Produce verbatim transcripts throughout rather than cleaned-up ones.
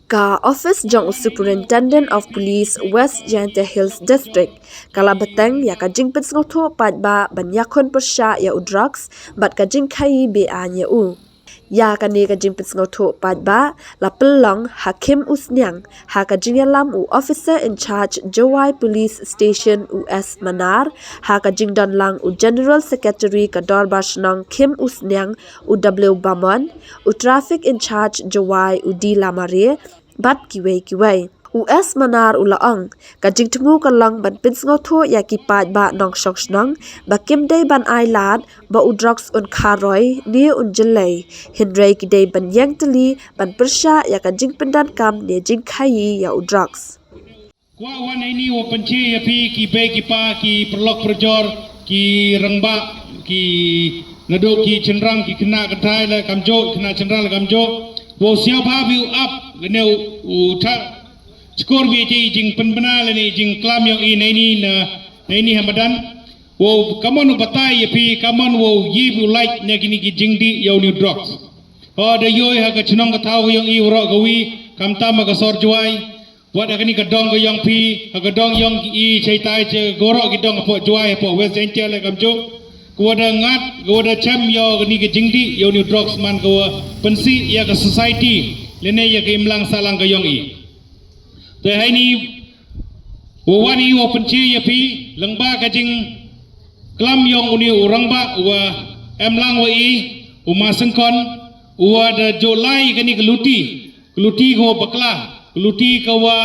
Ka office jong u Superintendent of Police West Jaintia Hills District ka la bteng ïa ka jingpynsngewthuh paidbah ban ïakhun pyrshah ïa u drugs bad ka jingkhaii be-aiñ ïa u. Ïa kane ka jingpynsngewthuh paidbah la pynlong ha Khim U Sniang ha ka jingïalam u Officer in Charge Jowai Police Station, u S Manar, ha ka jingdon lang u General Secretary ka Dorbar Shnong Khim U Sniang, u W Bamon, u Traffic in Charge Jowai, u D Lamare, bad kiwei kiwei. U S Manar u la ong, ka jingthmu ka long ban pynsngewthuh ïa ki paidbah nongshong shnong ba kim dei ban ai lad ba u drugs un kharoi ne un jyllei, hynrei ki dei ban ïeng tylli ban pyrshah ïa ka jingpyndonkam ne jingkhaii ïa u drugs. Kwah wan heini wa pynche ïa phi ki bei ki pa, ki paralok parajor, ki rangbah, ki naduh ki chynrang, ki khynnah kynthai la kamjooh, khynnah chynrang la kamjooh. Wow sngewbha phi u ap lane u, u tha chkor phi ïa ki jingpynbna lane jingklam yong i neini na, neini ha madan. Wow, kamon u batai ïa phi, kamon wow ïoh u lait na kini ki jingdih ïa u new drugs. Ho da ïoh ha ka chnong ka thaw ka yong i waroh ka wi, kamtam ha ka sor Jowai. Wat ha kani ka dong ka yong phi, ha ka dong yong i chai tai che goro ki dong hapoh Jowai hapoh West Jaintia le kamjooh. Ka wa da ngat, ka wa da chem ïa kani ka jingdih, ïa u new drugs man ka wa pynsih ïa ka society, lane ïa ka imlang sahlang ka yong i. Te heini, wa wan i wa pynche ïa phi, lyngba ka jingklam yong uni u rangbah, wa em lang wa i, u Ma Syngkon, wa da jolai kani ka luti, ka luti ka wa bakla, ka luti ka wa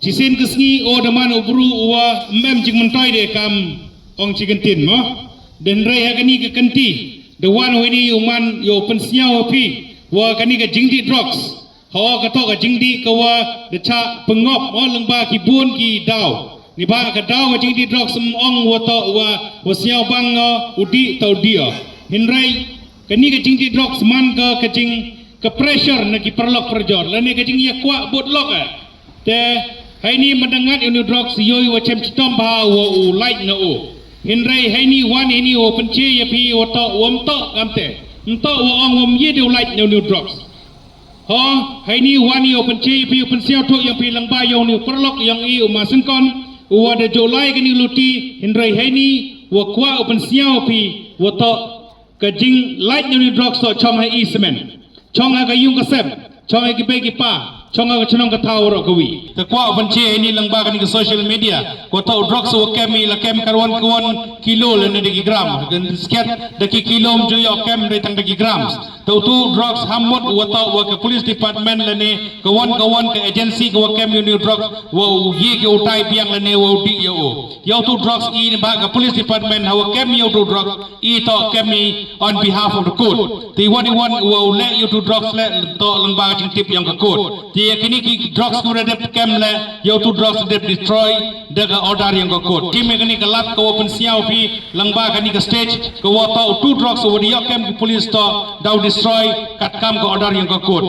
shisien ka sngi o da man u bru u wa mem jingmyntoi de kam ong chi kyntien mo. Hynrei ha kani ka kynti, da wan u ini u man u pynsngew ha phi, wa kani ka jingdih drugs. Ho ka toh ka jingdih ka wa da chah pynngop mo lyngba ki bun ki daw. Ni ba ka daw ka jingdih drugs em ong wa toh wa, wa sngew bang ngo u dih tau dih o. Hynrei, kani ka jingdih drugs man ka, ka jing, ka pressure na ki paralok parajor. Lane ka jingïakwah bud lok eh. Te, heini mynda ngat ïa u new drugs ïoh i wa chem chitom bha wa u lait na u. Hynrei heini wan heini wa pynche ïa phi wa toh, wa mtoh kamte. Mtoh wa ong wa mïa de u lait na u new drugs. Ho, heini wan i wa pynche ïa phi wa pynsngew thoh ïa phi lyngba ïa u new paralok ïa u Ma Syngkon, u wa da jolai kani luti, hynrei heini wa kwah u pynsngew phi, wa toh, ka jinglait na u new drugs toh chong ha i semen. Chong ha ka yung ka sem, chong ha ki bei ki pa, chong ha ka chnong ka thaw waroh ka wi. Te kwah u pynche heini lyngba kani ka social media, wa toh u drugs wa kem i la kem ka wan ka wan kilo lane da ki gram. Kan sket da ki kilo mju ïoh kem da tang da ki grams. Te u tu drugs ham mut wa toh wa ka police department lane ka wan ka wan ka agency ka wa kem ïa u drugs wa u ye ki u tai biang lane wa u dih ïa u. Ïa u tu drugs i ba ka police department ha wa kem ïa u tu drugs i toh kem i on behalf of the court. Te wan i wan wa u leh ïa u tu drugs leh toh lyngba ka jingtip ïa ka court. Te ïa kini ki drugs ku da dep kem leh ïa u tu drugs dep destroy da ka order ïa ka court. Te me kani ka lad ka wa pynsngew phi lyngba kani ka stage ka wa toh u tu drugs wa da ïoh kem ki police toh da u destroy kat kam ka order ïa ka court.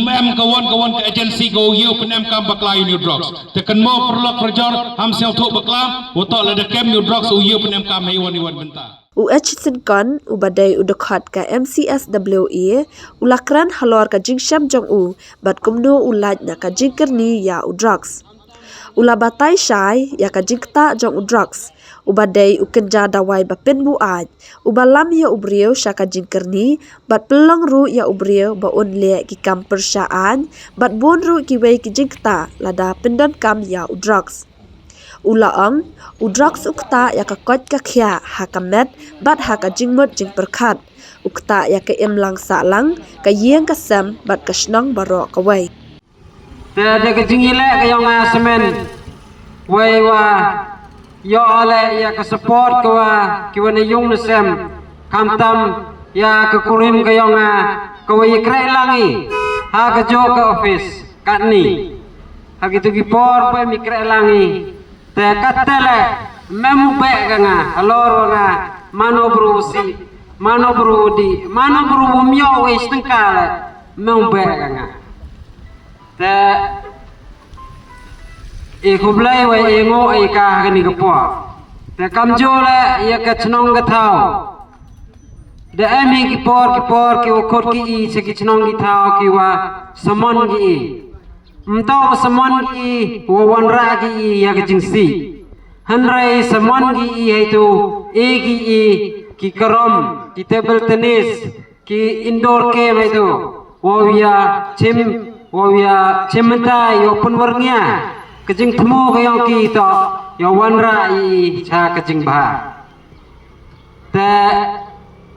Mem ka wan ka wan ka agency ka wa ïoh pynem kam bakla ïa u new drugs. Te kan mo paralok parajor ham sngewthuh bakla wa toh lada kem u new drugs u ïoh pynem kam hei wan i wan bynta. U H Syngkon, u ba dei u dkhot ka M C S W A, u la kren halor ka jingshem jong u, bad kumno u lait na ka jingkyrni ïa u drugs. U la batai shai ïa ka jingktah jong u drugs, u ba dei u kynja dawai ba pynbuaid, u ba lam ïa u briew sha ka jingkyrni, bad pynlong ruh ïa u briew ba un leh ki kam pyrshah aiñ, bad bun ruh kiwei ki jingktah lada pyndonkam ïa u drugs. U la ong, u drugs u ktah ïa ka koit ka khiah ha ka met, bad ha ka jingmut jingpyrkhat. U ktah ïa ka imlang sahlang, ka ïing ka sem, bad ka shnong baroh kawei. Te da ka jingïaleh ka yong nga semen. Wei wa ïoh leh ïa ka support ka wa ki wa na yung na sem. Khamtam ïa ka kurim ka yong nga ka wa ïa kreh lang i ha ka jok ka office katni. Ha ki tu ki por ba mi kreh lang i. Te katte le mem u beh ka nga halor wa nga mano bru si mano bru di mano bru myo wa istengka le mem u beh ka nga. Te i khublei wa i ngo i ka ha kani ka por. Te kam jo le ïa ka chnong ka thaw. Da em hi ki por ki por ki wa khot ki i sha ki chnong ki thaw ki wa samon ki i. Mto wa samon ki i wa wanrah ki i ya ka jingsih. Hynrei samon ki i haitu e ki i ki karom, ki table tennis, ki indoor game haitu. Wa u ya chim, wa u ya chim mynta ya u pynwar nia. Ka jingthmu ka yong ki to ya wanrah i cha ka jingbha. Te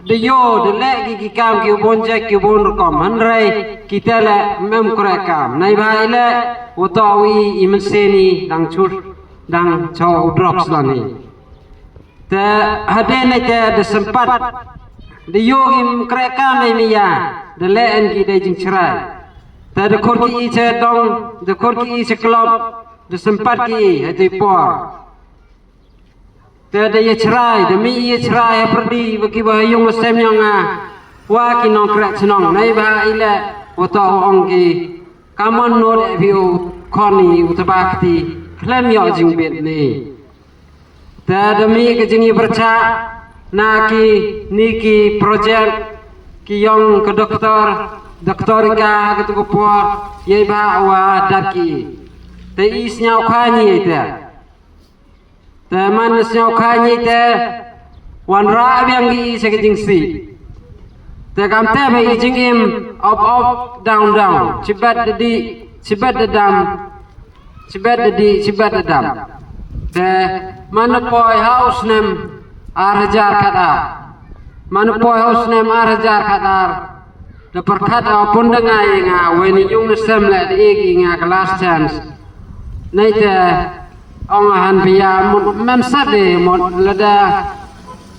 da yo da leh ki ki kam ki u bon jait ki u bon rukom, hynrei ki te leh mem kre kam. Nai ba i leh u to wi i mynsiem i dang chur dang cho u drugs lon i. Te hadien nai te da sempat da yo ki mem kre kam nai mi ya da leh en ki dei jingchrai. Te da khot ki i che dong, da khot ki i che klop, da sempat ki i ha te por. Te da ya chrai, da mi ya chrai ha pyrdi wa ki wa ha yung sem yong nga. Wa ki nongkreh chnong nai ba i leh wa to ong ki. Kamon no de bi u khon i u taba kti khlem yoh jingbit ni. Te da mi ka jingyabarcha na ki ni ki project ki yong ka doktor, doktor i ka ha ka tu ka por yei ba wa dat ki. Te i sñiaw kha ni te. Te man sñiaw kha ni te wanrah biang ki i sha ka jingsih. Te kam te ba i jingim up up down down, chibat da di, chibat da dam, chibat da di, chibat da dam. Te man poi ha u snem ar hajar khat ar. Man poi ha u snem ar hajar khat ar. Da pyrkhat ha pun da ngai nga wen yung na sem le da i nga ka last chance. Nai te ong han pia mut mem sat de mut lada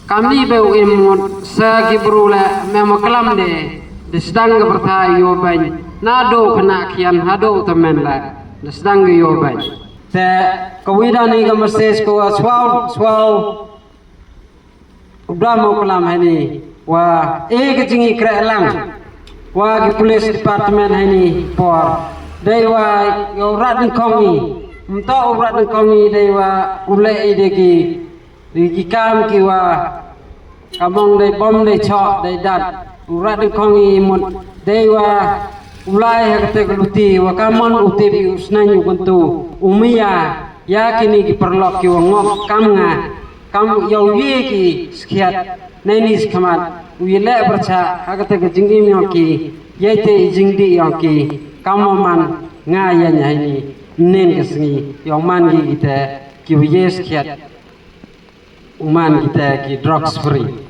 kam ni be u im mut sa ki bru le mem klam de. Da sdang ka pyrthai yo bang na do khana khian ha do tamen le da sdang ka yo bang. Te ka wi da ni ka message ko swaw swaw. U dam u klam hani wa e ka jingi kreh lang wa ki police department hani por dei wa yo rat ni kongi mto u rat ni kongi dei wa u le i de ki de ki kam ki wa kamong dei bom dei cho dei dat u rat ni kongi mut dei wa u lai ha kate ka luti wa kamon u tip u sneng u kuntu u mia ya kini ki parlok ki wa ngok kam nga kam yow ye ki skhiat nei ni skhamat u ye leh pyrchah ha kata ka jingim yong ki yei te i jingdih yong ki kam wa man nga ya nya ni nen ka sngi yow man ki ki te ki wa ye skhiat u man ki te ki drugs free.